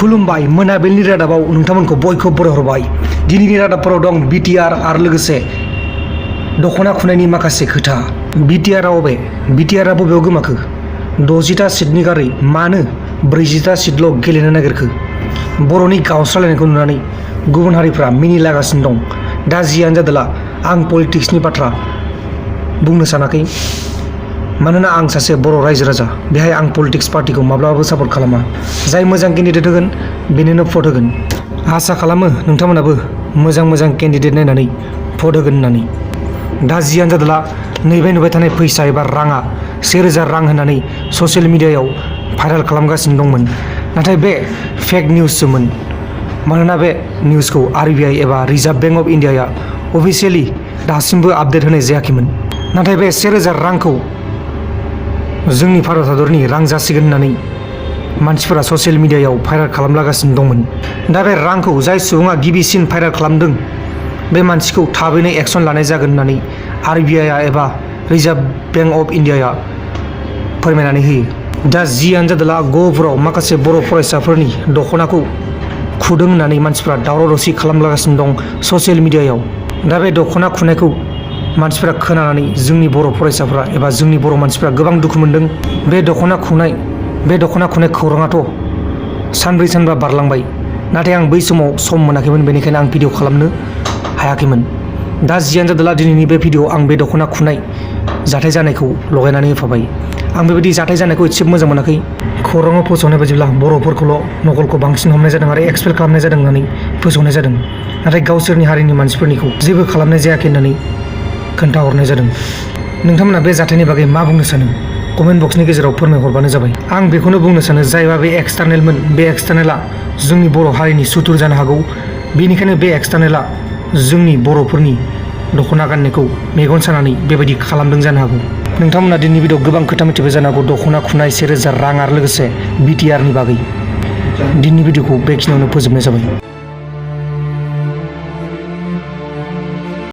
खुलुमबाय मोनाबिलिनि रादाबाव नोंथांमोनखौ बयखौबो बरायहरबाय। दिनैनि रादाबफोराव दं बिटिआर आरो लोगोसे दखना खुनायनि माखासे खोथा। बिटिआरआव बिटिआरआ बबेयाव गोमाखो? 60टा सिटनि गारै मानो 40टा सिटल' गेलेनो नागिरखो? बर'नि गावस्रालायनायखौ नुनानै गुबुन हारिफ्रा मिनिलागासिनो दं। दा जियानो जादोला आं पलिटिक्सनि बाथ्रा बुंनो सानाखै, मानोना आं सासे बर' रायजो राजा। बेहाय आं पलिटिक्स पार्टिखौ माब्लाबाबो सापर्ट खालामा। जाय मोजां केन्डिडेट होगोन बेनोनो भट होगोन। आसा खालामो नोंथांमोनाबो मोजां केन्डिडेट नायनानै भट होगोन होननानै। दा जियानो जादोला नैबे नुबाय थानाय फैसा एबा राङा 1000 रां होननानै ससियेल मिडियायाव भाइरेल खालामगासिनो दंमोन। नाथाय बे फेक निउससोमोन। मानोना बे निउसखौ RBI एबा रिजार्भ बेंक अफ इन्डियाया अफिसियेलि दासिमबो आपडेट होनाय जायाखैमोन। नाथाय बे 1000 रांखौ जोंनि भारत हादरनि रां जासिगोन होननानै मानसिफोरा ससियेल मिडियायाव भाइरेल खालामलागासिनो दंमोन। दा बे रांखौ जाय सुबुङा गिबिसिन भाइरेल खालामदों बे मानसिखौ थाबैनो एक्सन लानाय जागोन होननानै RBI एबा रिजार्भ बेंक अफ इन्डियाया फोरमायनानै होयो। दा जियानो जादोला गहपुराव माखासे बर' फरायसाफोरनि दखनाखौ खुदों होननानै मानसिफ्रा दावराव दावसि खालामलागासिनो दं ससियेल मिडियायाव। दा बे दखना खुनायखौ मानसिफ्रा खोनानानै जोंनि बर' फरायसाफ्रा एबा जोंनि बर' मानसिफ्रा गोबां दुखु मोनदों। बे दखना खुनाय खौराङाथ' सानब्रै सानबा बारलांबाय, नाथाय आं बै समाव सम मोनाखैमोन, बेनिखायनो आं भिडिअ खालामनो हायाखैमोन। दा जियानो जादोला दिनैनि बे भिडिअ आं बे दखना खुनाय जाथाय जानायखौ लगायनानै होफाबाय। आं बेबायदि जाथाय जानायखौ एसे मोजां मोनाखै। खौराङाव फोसावनाय बायदिब्ला बर'फोरखौल' नकलखौ बांसिन हमनाय जादों आरो एक्सपेल खालामनाय जादों होननानै फोसावनाय जादों। नाथाय गावसोरनि हारिनि मानसिफोरनिखौ जेबो खालामनाय जायाखै होननानै खोन्थाहरनाय जादों। नोंथांमोना बे जाथायनि बागै मा बुंनो सानो? कमेन्ट बक्सनि गेजेराव फोरमायहरबानो जाबाय। आं बेखौनो बुंनो सानो, जायबा बे एक्सटार्नेलमोन, बे एक्सटार्नेला जोंनि बर' हारिनि सुथुर जानो हागौ। बेनिखायनो बे एक्सटार्नेला जोंनि बर'फोरनि दखना गाननायखौ मेगन सानानै बेबायदि खालामदों जानो हागौ। नोंथांमोना दिनैनि भिडिअ गोबां खोथा मिथिबाय जानो हागौ दखना खुनाय 1000 रां आरो लोगोसे बिटिआरनि बागै। दिनैनि भिडिअखौ बेखिनियावनो फोजोबनाय जाबाय।